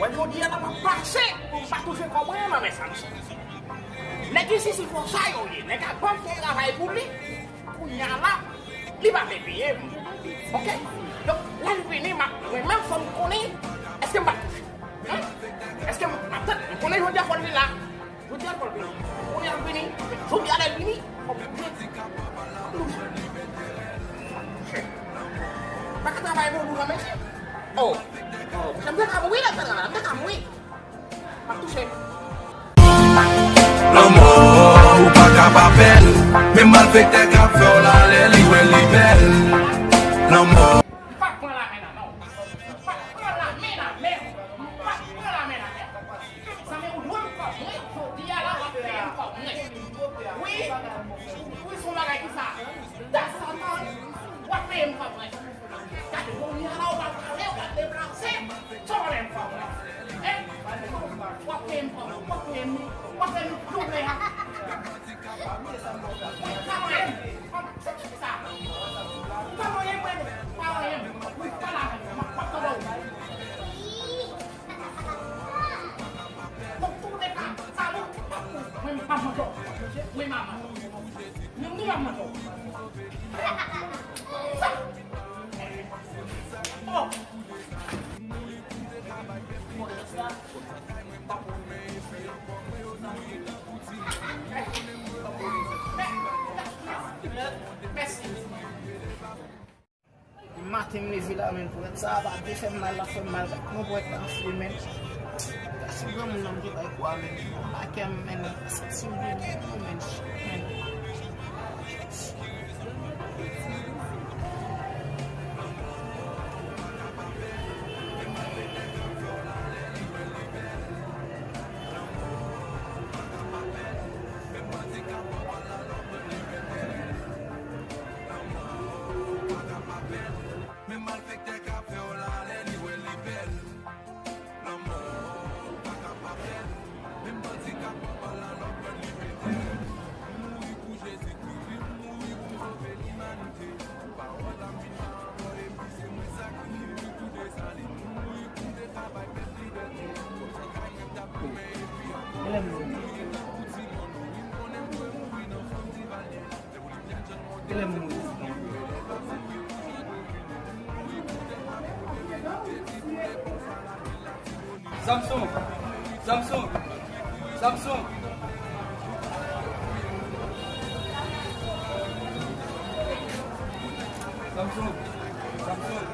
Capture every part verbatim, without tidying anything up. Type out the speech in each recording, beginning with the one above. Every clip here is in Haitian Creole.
Wè, jodi a la m ap pase pou m pa touche kòb mwen nan men Samson. Nèg isi se fòsa yo ye. Nèg la ban m fè yon travay pou li. Kounye a la, li pa vle peye m. Oke? Donk, lè l vini, m ap, mwen menm fò m konnen èske m va touche. Hein? Èske m ap tann? M konnen jodi a fò l vin la. Jodi a fò l vini. Kounye a l vini. Jodi a lè l vini, fò m touche. Fò m touche. M pa ka travay pou ou nan men. Oh. Oh, m te ka mouri lè m te travay la, m te ka mouri. M ap touche. Lanmò, ou pa ka pa pè l. Men malfektè k ap fè w la lè li wè li bèl. Lanmò. M pa pran lamen nan men w. M pa pran lamen nan men w. M pa pran lamen nan men w. Zanmi, ou dwe m kòb mwen. Jodi a la, w ap peye m kòb mwen. Wi. Wi, se yon bagay ki sa. That's all. W ap peye m kòb mwen. Gade, kounye a la, w pral pale, w pral deplase. Sa w ap fè m kòb mwen? Hein? W ap peye m kòb mwen, w ap peye m, w ap peye m double a. Ou ka manyen m. Se ki sa? Ou ka manyen mwen, pa manyen m. Ou pa la, m ap, m ap tande w. Donk, tou de ka, sa nou, mwen, m ap manje w. Wi, manman. Nou, nou, m ap manje w. Sa. Oh. Maten m leve la, men pwèt sa a pa vle fè m mal, l ap fè m mal. Gad kòman pwèt la anfle, men. Gad si granmoun nan m te bay kwa, men. Anba kè m, men. Santi m byen, men. Men. Samson! Samson! Samson! Samson! Samson!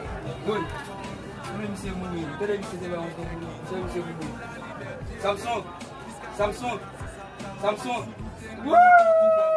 Woy! Tande misye mouri. Tande misye te bay yon ton pou nou. Tande misye mouri. Samson! Samson! Samson! Wouy!